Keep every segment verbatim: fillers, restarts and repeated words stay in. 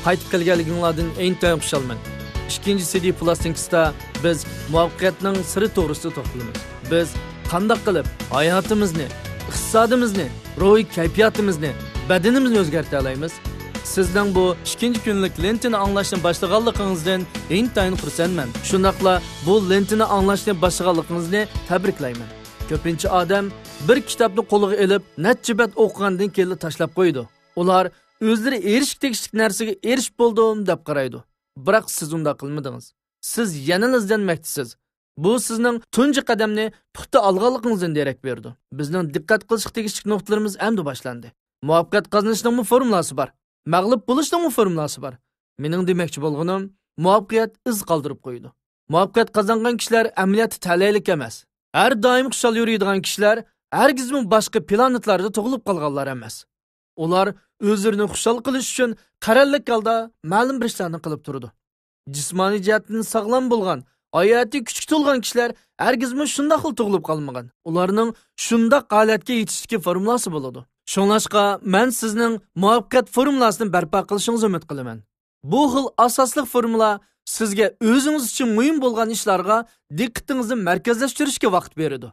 قايتىپ كەلگەنلىكىڭلاردىن ئىنتايىن خۇشالمەن. ئىككىنچى سىدى پلاستىنكىسىدا بىز مۇۋەپپەقىيەتنىڭ سىرى توغرىسىدا توختىلىمىز. بىز قانداق قىلىپ ھاياتىمىزنى، ئىقتىسادىمىزنى، روھىي كەيپىياتىمىزنى، بەدىنىمىزنى ئۆزگەرتەلەيمىز؟ سىزنىڭ بۇ ئىككىنچى كۈنلۈك لېنتىنى ئاڭلاشنى باشلىغانلىقىڭىزدىن ئىنتايىن خۇرسەنمەن. شۇنداقلا بۇ لېنتىنى ئاڭلاشنى باشلىغانلىقىڭىزنى تەبرىكلەيمەن. كۆپىنچە ئادەم بىر كىتابنى قولىغا ئېلىپ، نەچچە بەت ئوقۇغاندىن كېيىنلا تاشلاپ قويىدۇ. ئۇلار ئۆزلىرى ئېرىشىشكە تېگىشلىك نەرسىگە ئېرىشىپ بولدۇم دەپ قارايدۇ. بىراق سىز ئۇنداق قىلمىدىڭىز. سىز يەنىلا ئىزدەنمەكتىسىز. بۇ سىزنىڭ تۇنجى قەدەمنى پۇختا ئالغانلىقىڭىزدىن دېرەك بېرىدۇ. بىزنىڭ دىققەت قىلىشقا تېگىشلىك نۇقتىلىرىمىز ئەمدى باشلاندى. مۇۋەپپەقىيەت قازىنىشنىڭمۇ فورمۇلاسى بار. مەغلۇپ بولۇشنىڭمۇ فورمۇلاسى بار. مېنىڭ دېمەكچى بولغىنىم، مۇۋەپپەقىيەت ئىز قالدۇرۇپ قويىدۇ. مۇۋەپپەقىيەت قازانغان كىشىلەر ئەمەلىيەتتە تەلەيلىك ئەمەس. ھەر دائىم خۇشال يۈرىدىغان كىشىلەر ھەرگىزمۇ باشقا پلانېتلاردا تۇغۇلۇپ قالغانلار ئەمەس. ئۇلار ئۆزلىرىنى خۇشال قىلىش ئۈچۈن قەرەللىك ھالدا مەلۇم بىر ئىشلارنى قىلىپ تۇرىدۇ. جىسمانىي جەھەتتىن ساغلام بولغان، ھاياتىي كۈچكە تولغان كىشىلەر ھەرگىزمۇ شۇنداقلا تۇغۇلۇپ قالمىغان. ئۇلارنىڭ شۇنداق ھالەتكە يېتىشتىكى فورمۇلاسى بولىدۇ. شۇڭلاشقا مەن سىزنىڭ مۇۋەپپەقىيەت فورمۇلاسىنى بەرپا قىلىشىڭىزنى ئۈمىد قىلىمەن. بۇ خىل ئاساسلىق فورمۇلا سىزگە ئۆزىڭىز ئۈچۈن مۇھىم بولغان ئىشلارغا دىققىتىڭىزنى مەركەزلەشتۈرۈشكە ۋاقىت بېرىدۇ.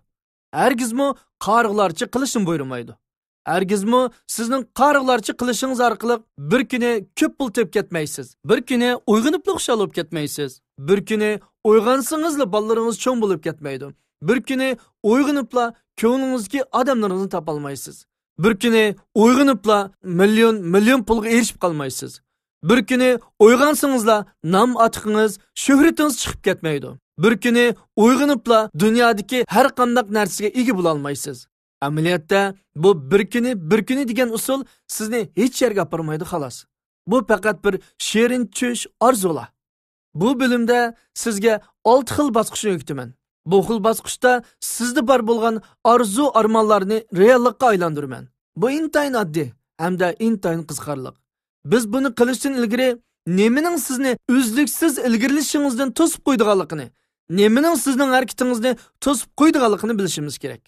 ھەرگىزمۇ قارىغۇلارچە قىلىشنى بۇيرۇمايدۇ. ھەرگىزمۇ سىزنىڭ قارىغۇلارچە قىلىشىڭىز ئارقىلىق بىر كۈنى كۆپ پۇل تېپىپ كەتمەيسىز. بىر كۈنى ئويغىنىپلا خۇشال بولۇپ كەتمەيسىز. بىر كۈنى ئويغانسىڭىزلا بالىلىرىڭىز چوڭ بولۇپ كەتمەيدۇ. بىر كۈنى ئويغىنىپلا كۆڭلىڭىزدىكى ئادەملىرىڭىزنى تاپالمايسىز. بىر كۈنى ئويغىنىپلا مىليون، مىليون پۇلغا ئېرىشىپ قالمايسىز. بىر كۈنى ئويغانسىڭىزلا نام ئاتىقىڭىز، شۆھرىتىڭىز چىقىپ كەتمەيدۇ. بىر كۈنى ئويغىنىپلا دۇنيادىكى ھەر قانداق نەرسىگە ئىگە بولالمايسىز. ئەمەلىيەتتە بۇ بىر كۈنى، بىر كۈنى دېگەن ئۇسۇل سىزنى ھېچ يەرگە ئاپارمايدۇ خالاس. بۇ پەقەت بىر شېرىن چۈش، ئارزۇلار. بۇ بۆلۈمدە سىزگە ئالتە خىل باسقۇچنى ئۆگىتىمەن. بۇ خىل باسقۇچتا سىزدە بار بولغان ئارزۇ ئارمانلارنى رېئاللىققا ئايلاندۇرىمەن. بۇ ئىنتايىن ئاددىي ھەمدە ئىنتايىن قىزىقارلىق. بىز بۇنى قىلىشتىن ئىلگىرى نېمىنىڭ سىزنى ئۈزلۈكسىز ئىلگىرىلىشىڭىزدىن توسۇپ قويىدىغانلىقىنى، نېمىنىڭ سىزنىڭ ھەرىكىتىڭىزنى توسۇپ قويىدىغانلىقىنى بىلىشىمىز كېرەك.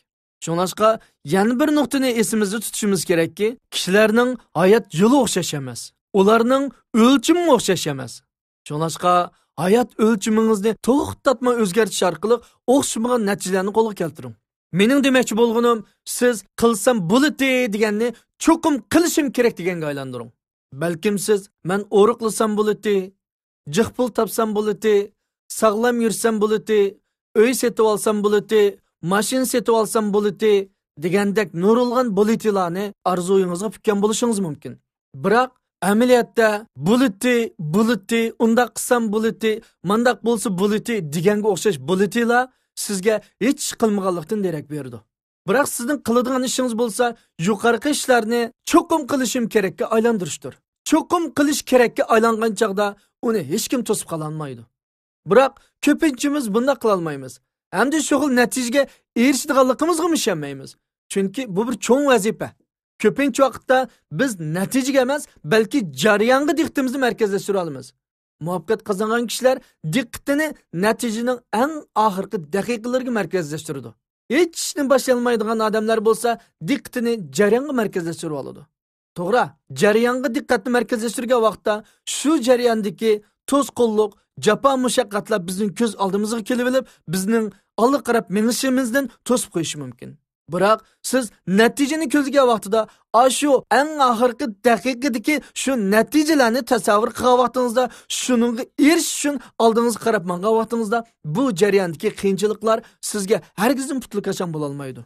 شۇڭلاشقا يەنە بىر نۇقتىنى ئېسىمىزدە تۇتۇشىمىز كېرەككى، كىشىلەرنىڭ ھايات يولى ئوخشاش ئەمەس. ئۇلارنىڭ ئۆلچىمىمۇ ئوخشاش ئەمەس. شۇڭلاشقا ھايات ئۆلچىمىڭىزنى توختاتماي ئۆزگەرتىش ئارقىلىق ئوخشىمىغان نەتىجىلەرنى قولغا كەلتۈرۈڭ. مېنىڭ دېمەكچى بولغىنىم، سىز قىلسام بولىتى دېگەننى چوقۇم قىلىشىم كېرەك دېگەنگە ئايلاندۇرۇڭ. بەلكىم سىز مەن ئورۇقلىسام بولىتى، جىق پۇل تاپسام بولىتى، ساغلام يۈرسەم بولىتى، ئۆي سېتىۋالسام بولىتى، ماشىنا سېتىۋالسام بولىتى دېگەندەك نۇرغۇنلىغان بولىتىلارنى ئارزۇيىڭىزغا پۈككەن بولۇشىڭىز مۇمكىن. بىراق ئەمەلىيەتتە بولىتى، بولىتى، ئۇنداق قىلسام بولىتى، مانداق بولسا بولىتى دېگەنگە ئوخشاش بولىتىلار سىزگە ھېچ ئىش قىلمىغانلىقتىن دېرەك بېرىدۇ. بىراق سىزنىڭ قىلىدىغان ئىشىڭىز بولسا يۇقىرىقى ئىشلارنى چوقۇم قىلىشىم كېرەككە ئايلاندۇرۇشتۇر. چوقۇم قىلىش كېرەككە ئايلانغان چاغدا ئۇنى ھېچكىم توسۇپ قالالمايدۇ. بىراق كۆپىنچىمىز بۇنداق قىلالمايمىز ھەمدە شۇ خىل نەتىجىگە ئېرىشىدىغانلىقىمىزغىمۇ ئىشەنمەيمىز. چۈنكى بۇ بىر چوڭ ۋەزىپە. كۆپىنچە ۋاقىتتا بىز نەتىجىگە ئەمەس، بەلكى جەريانغا دىققىتىمىزنى مەركەزلەشتۈرۈۋالىمىز. مۇۋەپپەقىيەت قازانغان كىشىلەر دىققىتىنى نەتىجىنىڭ ئەڭ ئاخىرقى دەقىقىلىرىگە مەركەزلەشتۈرىدۇ. ھېچ ئىشنى باشلىيالمايدىغان ئادەملەر بولسا دىققىتىنى جەريانغا مەركەزلەشتۈرۈۋالىدۇ. توغرا، جەريانغا دىققەتنى مەركەزلەشتۈرگەن ۋاقىتتا شۇ جەرياندىكى توسقۇنلۇق، جاپا مۇشەققەتلەر بىزنىڭ كۆز ئالدىمىزغا كېلىۋېلىپ، بىزنىڭ ئالغا قاراپ مېڭىشىمىزدىن توسۇپ قويۇشى مۇمكىن. بىراق سىز نەتىجىنى كۆزلىگەن ۋاقتىدا ئاشۇ ئەڭ ئاخىرقى دەقىقىدىكى شۇ نەتىجىلەرنى تەسەۋۋۇر قىلغان ۋاقتىڭىزدا، شۇنىڭغا ئېرىشىش ئۈچۈن ئالدىڭىزغا قاراپ ماڭغان ۋاقتىڭىزدا، بۇ جەرياندىكى قىيىنچىلىقلار سىزگە ھەرگىزمۇ پۇتلىكاشاڭ بولالمايدۇ.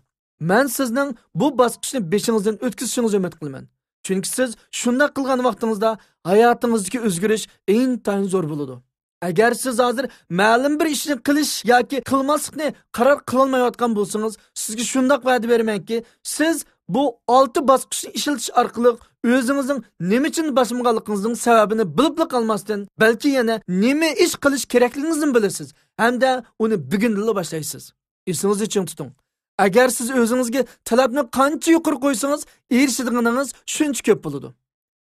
مەن سىزنىڭ بۇ باسقۇچنى بېشىڭىزدىن ئۆتكۈزۈشىڭىزنى ئۈمىد قىلىمەن. چۈنكى سىز شۇنداق قىلغان ۋاقتىڭىزدا ھاياتىڭىزدىكى ئۆزگىرىش ئىنتايىن زور بولىدۇ. ئەگەر سىز ھازىر مەلۇم بىر ئىشنى قىلىش ياكى قىلماسلىقنى قارار قىلالمايۋاتقان بولسىڭىز، سىزگە شۇنداق ۋەدە بېرىمەنكى، سىز بۇ ئالتە باسقۇچنى ئىشلىتىش ئارقىلىق ئۆزىڭىزنىڭ نېمە ئۈچۈن باشلىمىغانلىقىڭىزنىڭ سەۋەبىنى بىلىپلا قالماستىن، بەلكى يەنە نېمە ئىش قىلىش كېرەكلىكىڭىزنى بىلىسىز ھەمدە ئۇنى بۈگۈندىنلا باشلايسىز. ئېسىڭىزدە چىڭ تۇتۇڭ. ئەگەر سىز ئۆزىڭىزگە تەلەپنى قانچە يۇقىرى قويسىڭىز، ئېرىشىدىغىنىڭىز شۇنچە كۆپ بولىدۇ.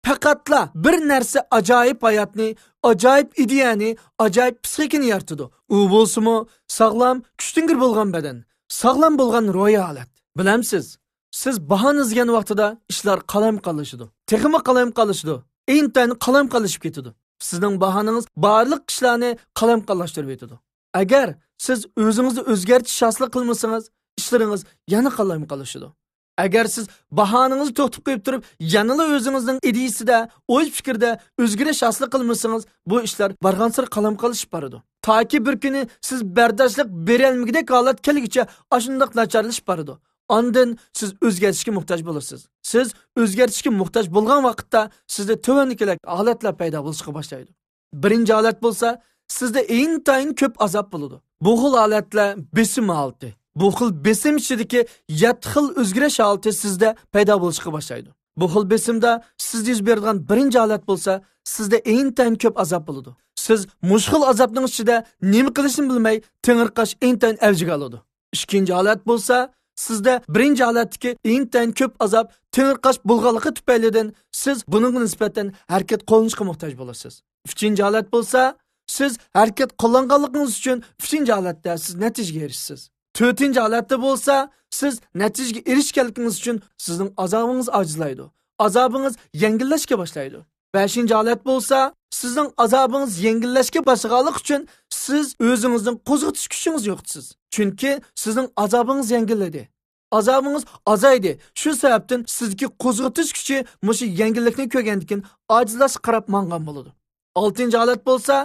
پەقەتلا بىر نەرسە ئاجايىپ ھاياتنى، ئاجايىپ ئىدىيەنى، ئاجايىپ پسىخىكىنى يارىتىدۇ. ئۇ بولسىمۇ ساغلام، كۈچتىن گىر بولغان بەدەن، ساغلام بولغان روھىي ھالەت. بىلەمسىز، سىز باھانى ئىزدىگەن ۋاقتىدا ئىشلار قالايمىقانلىشىدۇ. تېخىمۇ قالايمىقانلىشىدۇ. ئىنتايىن قالايمىقانلىشىپ كېتىدۇ. سىزنىڭ باھانىڭىز بارلىق ئىشلارنى قالايمىقانلاشتۇرۇپ ئېتىدۇ. ئەگەر سىز ئۆزىڭىزدە ئۆزگەرتىش ھاسىل قىلمىسىڭىز، ئىشلىرىڭىز يەنە قالايمىقانلىشىدۇ. ئەگەر سىز باھانىڭىزنى توختىتىپ قويۇپ تۇرۇپ، يەنىلا ئۆزىڭىزنىڭ ئىدىيىسىدە، ئوي پىكىردە ئۆزگىرىش ھاسىل قىلمىسىڭىز، بۇ ئىشلار بارغانسېرى قالايمىقانلىشىپ بارىدۇ. تاكى بىر كۈنى سىز بەرداشلىق بېرەلمىگۈدەك ھالەت كەلگۈچە ئاشۇنداق ناچارلىشىپ بارىدۇ. ئاندىن سىز ئۆزگەرتىشكە موھتاج بولىسىز. سىز ئۆزگەرتىشكە موھتاج بولغان ۋاقىتتا سىزدە تۆۋەندىكىدەك ھالەتلەر پەيدا بولۇشقا باشلايدۇ. بىرىنچى ھالەت بولسا، سىزدە ئىنتايىن كۆپ ئازاب بولىدۇ. بۇ خىل ھالەتلەر بېسىم ھالىتى. بۇ خىل بېسىم ئىچىدىكى يەتتە خىل ئۆزگىرىش ھالىتى سىزدە پەيدا بولۇشقا باشلايدۇ. بۇ خىل بېسىمدا سىزدە يۈز بېرىدىغان بىرىنچى ھالەت بولسا، سىزدە ئىنتايىن كۆپ ئازاب بولىدۇ. سىز مۇشۇ خىل ئازابنىڭ ئىچىدە نېمە قىلىشنى بىلمەي، تېڭىرقاش ئىنتايىن ئەۋجىگە ئالىدۇ. ئىككىنچى ھالەت بولسا، سىزدە بىرىنچى ھالەتتىكى ئىنتايىن كۆپ ئازاب، تېڭىرقاش بولغانلىقى تۈپەيلىدىن سىز بۇنىڭغا نىسبەتەن ھەرىكەت قوللىنىشقا موھتاج بولىسىز. ئۈچىنچى ھالەت بولسا، سىز ھەرىكەت قوللانغانلىقىڭىز ئۈچۈن ئۈچىنچى ھالەتتە سىز نەتىجىگە ئېرىشىسىز. تۆتىنچى ھالەتتە بولسا، سىز نەتىجىگە ئېرىشكەنلىكىڭىز ئۈچۈن سىزنىڭ ئازابىڭىز ئاجىزلايدۇ. ئازابىڭىز يەڭگىللەشكە باشلايدۇ. بەشىنچى ھالەت بولسا، سىزنىڭ ئازابىڭىز يەڭگىللەشكە باشلىغانلىقى ئۈچۈن سىز ئۆزىڭىزنىڭ قوزغىتىش كۈچىڭىزنى يوقىتىسىز. چۈنكى سىزنىڭ ئازابىڭىز يەڭگىللىدى. ئازابىڭىز ئازايدى. شۇ سەۋەبتىن سىزدىكى قوزغىتىش كۈچى مۇشۇ يەڭگىللىكنى كۆرگەندىن كېيىن ئاجىزلاشقا قاراپ ماڭغان بولىدۇ. ئالتىنچى ھالەت بولسا،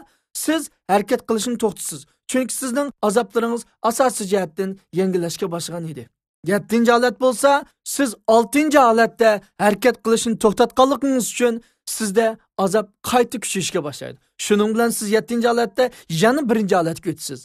سىز ھەرىكەت قىلىشنى توختىتىسىز. چۈنكى سىزنىڭ ئازابلىرىڭىز ئاساسىي جەھەتتىن يەڭگىللەشكە باشلىغان ئىدى. يەتتىنچى ھالەت بولسا، سىز ئالتىنچى ھالەتتە ھەرىكەت قىلىشنى توختاتقانلىقىڭىز ئۈچۈن سىزدە ئازاب قايتا كۈچىيىشكە باشلايدۇ. شۇنىڭ بىلەن سىز يەتتىنچى ھالەتتە يەنە بىرىنچى ھالەتكە ئۆتىسىز.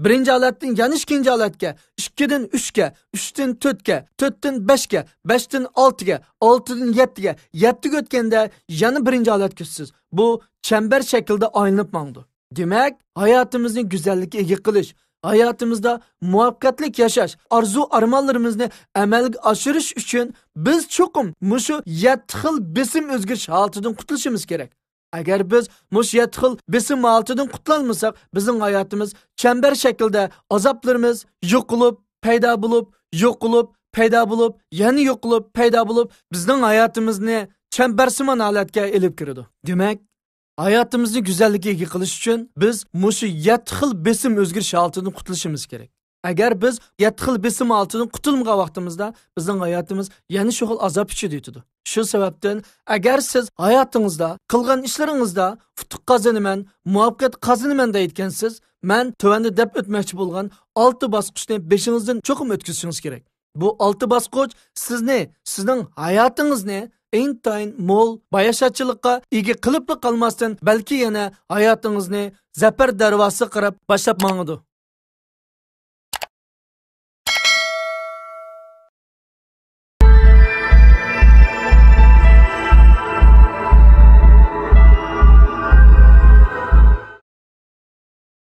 بىرىنچى ھالەتتىن يەنە ئىككىنچى ھالەتكە، ئىككىدىن ئۈچكە، ئۈچتىن تۆتكە، تۆتتىن بەشكە، بەشتىن ئالتىگە، ئالتىدىن يەتتىگە، يەتتىگە ئۆتكەندە يەنە بىرىنچى ھالەتكە ئۆتىسىز. بۇ چەمبەر شەكلىدە ئايلىنىپ ماڭىدۇ. دېمەك، ھاياتىمىزنى گۈزەللىككە ئىگە قىلىش، ھاياتىمىزدا مۇۋەپپەقىيەتلىك ياشاش، ئارزۇ-ئارمانلىرىمىزنى ئەمەلگە ئاشۇرۇش ئۈچۈن بىز چوقۇم مۇشۇ يەتتە خىل بېسىم ئۆزگىرىش ھالىتىدىن قۇتۇلۇشىمىز كېرەك. ئەگەر بىز مۇشۇ يەتتە خىل بېسىم ھالىتىدىن قۇتۇلالمىساق، بىزنىڭ ھاياتىمىز چەمبەر شەكلىدە، ئازابلىرىمىز يوقىلىپ، پەيدا بولۇپ، يوقىلىپ، پەيدا بولۇپ، يەنە يوقىلىپ، پەيدا بولۇپ، بىزنىڭ ھاياتىمىزنى چەمبەرسىمان ھالەتكە ئېلىپ كىرىدۇ. دېمەك، ھاياتىمىزنى گۈزەللىككە ئىگە قىلىش ئۈچۈن بىز مۇشۇ يەتتە خىل بېسىم ئۆزگىرىش ھالىتىدىن قۇتۇلۇشىمىز كېرەك. ئەگەر بىز يەتتە خىل بېسىم ھالىتىدىن قۇتۇلمىغان ۋاقتىمىزدا بىزنىڭ ھاياتىمىز يەنە شۇ خىل ئازاب ئىچىدە ئۆتىدۇ. شۇ سەۋەبتىن، ئەگەر سىز ھاياتىڭىزدا، قىلغان ئىشلىرىڭىزدا ئۇتۇق قازىنىمەن، مۇۋەپپەقىيەت قازىنىمەن دەيدىكەنسىز، مەن تۆۋەندە دەپ ئۆتمەكچى بولغان ئالتە باسقۇچنى بېشىڭىزدىن چوقۇم ئۆتكۈزۈشىڭىز كېرەك. بۇ ئالتە باسقۇچ سىزنى، سىزنىڭ ھاياتىڭىزنى ئىنتايىن مول باياشاتچىلىققا ئىگە قىلىپلا قالماستىن، بەلكى يەنە ھاياتىڭىزنى زەپەر دەرۋازىسىغا قاراپ باشلاپ ماڭىدۇ.